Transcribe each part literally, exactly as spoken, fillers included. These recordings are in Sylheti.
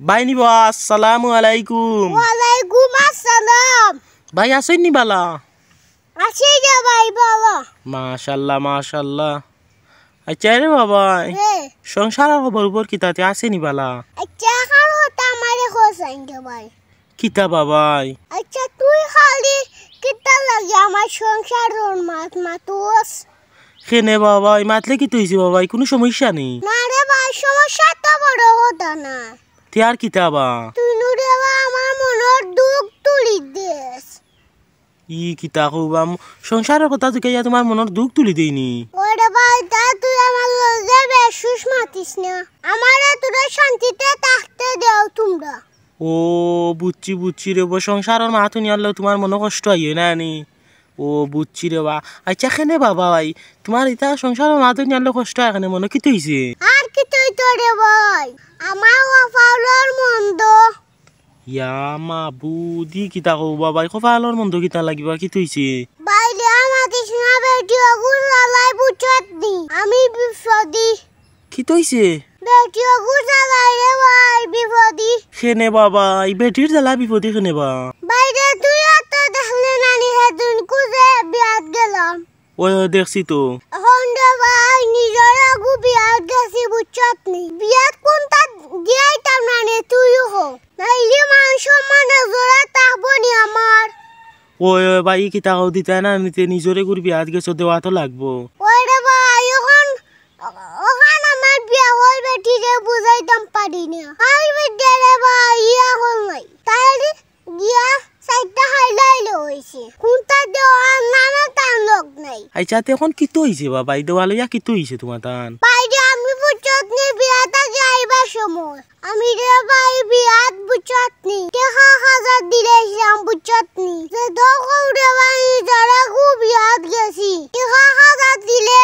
ভাইনি বা, আসসালামু আলাইকুম। ওয়ালাইকুম আসসালাম। ভাই, আছইন নি বালা? আছি রে ভাই, বলো। মাশাআল্লাহ, মাশাআল্লাহ। আচ্ছা রে বাবাই, হে। সংসারর খবর উবর কিতা, তে আছইন নি বালা? আচ্ছা, অখন কথা আমারে কও চাইন রে ভাই। কিতা বাবাই? আচ্ছা, তুই খালি কিতা লাগি আমার সংসারর মাত মাতস? কেনে বাবাই, মাতলে কিতা অইছে বাবাই, কুনু সমস্যা নি? না রে ভাই, সমস্যা তো বড় কথা না। তে আর কিতা বা? তুই নু রে বা আমার মনর দুখ তুলি দেস। ই কিতা কও বা, ম-, সংসারর কথা জিকাইয়া তুমার মনর দুখ তুলি দেইনি? ওরে ভাই, তা তুই আমার লগে বেশি মাতিস না। আমারে তোরা শান্তিতে থাকতে দেও তুমরা। ও, বুঝছি, বুঝছি রে বা, সংসারর মাত হুনিয়ার লাগি তুমার মনো কষ্ট অয় না নি? ও, বুঝছি রে বা। আচ্ছা, কেনে বাবাই, তুমার ইতা সংসারর মাত হুনিয়ার লাগি কষ্ট অয় কেনে, মনো কিতা অইছে? আর কিতা অইতো রে ভাই, আমার কপালর মন্দ। ইয়া মাবুদ, ই কিতা কও বাবাই, কপালর মন্দ কিতা লাগি বা, কিতা অইছে? ভাই রে, আমার তৃষ্ণা বেটি অগুর জ্বালায় বুঝছত নি। আমি বিপদি। কিতা অইছে? বেটি অগুর জ্বালায় রে ভাই, বিপদি। কেনে বাবাই, বেটির জ্বালা বিপদি কেনে বা? ভাই রে, তুই অত দেখলে না নি, হেদিন কুজে বিয়াত গেলাম। ওই, ওই, দেখছি তো। অখন রে ভাই, নিজর আগু বিয়াত গেছি, বুঝছত নি? বিয়াত কুনতা দিয়াইতাম না নি, তুইও ক। নাইলে মান সম্মান এজরা থাকবো নি আমার। ওই, ওই, ভাই, ই কিতা কও, দিতায় না নি তে, নিজর আগুর বিয়াত গেছো, দেওয়া তো লাগবো। ওই রে ভাই, অখন, অখন আমার বিয়া অইল বেটিরে বুঝাইতাম পারি না। আর বেটিরে ভাই, ইয়া অইল নাই। তাইলে গিয়া চাইরটা খাইলাইলে অইছে। কুনতা দেওয়ার নামে তার লগ নাই। আচ্ছা, তে অখন কিতা অইছে বাবাই? দেওয়া লইয়া কিতা অইছে তুমার তান? ভাই রে, আমি বুঝছত নি বিয়া থাকি আইবার সময়। আমি রে ভাই বিয়াত বুঝছত নি। টেকা এক হাজার দিলাইছিলাম বুঝছত নি। যে দো কও রে ভাই, যারা গু বিয়াত গেছি। টেকা এক হাজার দিলে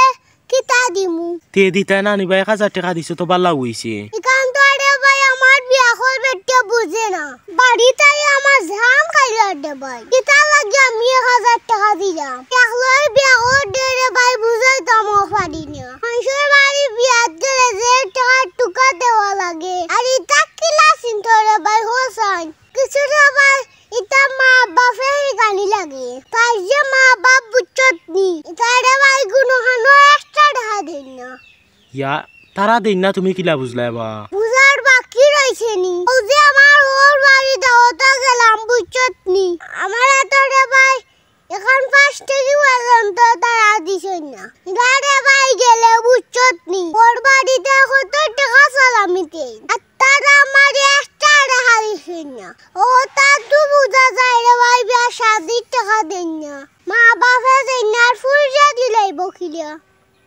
কিতা দিমু? তে দিতায় না নি বা, এক হাজার টেকা দিছো তো বালা অইছে। ইখান তো আরে ভাই আমার বিয়া অইল বেটিয়ে বুঝে না। বাড়িত আইয়া আমার জান খাইলার দে ভাই। কিতা লাগি আমি এক হাজার টেকা দিলাম? একলাই বিয়া অইল দে রে ভাই, বুঝাইতাম পারি না। মানষর বাড়ি বিয়াত গেলে যে টেকার টুকা দেওয়া লাগে। আর ইতা কিলা চিন্তা রে ভাই, ক চাইন। কিছু রে ভাই, ইতা মা বাপে হিকানি লাগে। তাই যে মা বাপ বুঝছত নি, ইতারে ভাই কুনুখানো একটা টেকা দেইন না। ইয়া, তারা দেইন না, তুমি কিলা বুঝলায় বা? বুঝার বাকি রইছে নি। অউ যে আমার হউর বাড়ি দাওয়াতো গেলাম, বুঝছত নি? আমার এত রে ভাই, অখন পাঁচ টেকা পর্যন্ত তারা দিছইন না। ইতারে ভাই গেলে বুঝছত নি, হউর বাড়িত কত টেকা সালামি দেইন। আর তারা আমারে একটা টেকা দিছইন না। অউ তা তো বুঝা যায় রে ভাই, বিয়া শাদির টেকা দেইন না, মা বাপে দেইন না, আর ফুরিয়ে দিলাইবো কিলা?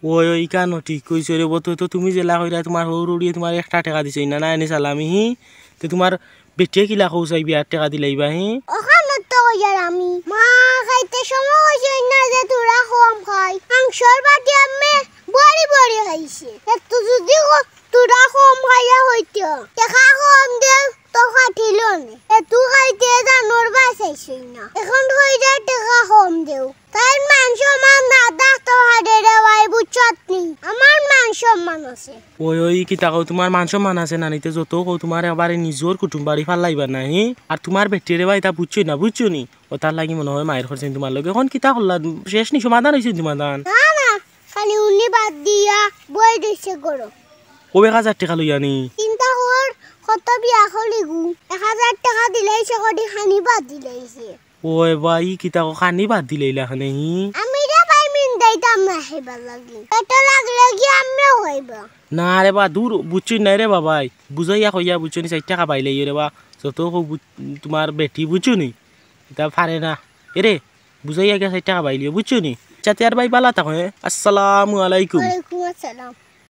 ওই, ওই, ইখানও ঠিক কইছো রে বা, তো, তো তুমি যেলা কইরায় তুমার হউর হউরিয়ে তুমারে একটা টেকা দিছইন না, না এনে সালামি, হি? তে তুমার বেটিয়ে কিলা কও চাই বিয়ার টেকা দিলাইবা, হি? অখান তো কইয়ার আমি। মা খাইতে সময় কইছইন না যে থুড়া কম খাই। মাংসর বাটি আমি বড়ি বড়ি খাইছি। এত যদি ক-, থুড়া কম খাইয়া কইতো। টেকা কম দেও, তো খাটিল নে। এত খাইতে জানোর বাঁচাইছইন না। অখন কইরায় টেকা কম দেও। তাইন মান সম্মান না থাকতো পারে রে ভাই, বুঝছত নি? আমার মান সম্মান আছে। ওই, ওই, কিতা কও, তুমার মান সম্মান আছে না নি তে যত কও, তুমার একবারে নিজর কুটুম বাড়ি ফালাইবা না, হি? আর তুমার বেটিরে ভাই তা বুঝছো না, বুঝছো নি? অতার লাগি মনো অয় মাইর করছইন তুমার লগে। অখন কিতা করলা? শেষ নি, সমাধান অইছে নি সমাধান? না, না, খালি উনি বাদ দিয়া বই দিছে গরো। ও এক হাজার টেকা লইয়া নি? চিন্তা কর, কত বিয়া করলি গু। এক হাজার টেকা দিলাইছে, কদি খানি বাদ দিলাইছে। ওই ভাই, ই কিতা কও, খানি বাদ দিলাইলা কেনে, হি? আমি রে ভাই মিন্দাইতাম না হেবার লাগি। পেটো লাগলে কি আমিও খাইবা? না রে বা, দুর, বুঝছইন না রে বাবাই। বুঝাইয়া কইয়া বুঝছো নি, চাইর টেকা পাইলে ইয়ে রে বা, যত কও বুঝ-, তুমার বেটি বুঝছো নি? ইতা পারে না। এরে, বুঝাইয়া গিয়া চাইর টেকা পাইলিও, বুঝছো নি? আচ্ছা, তে আর ভাই বালা থাকো, হে? আসসালামু আলাইকুম। ওয়ালাইকুম আসসালাম।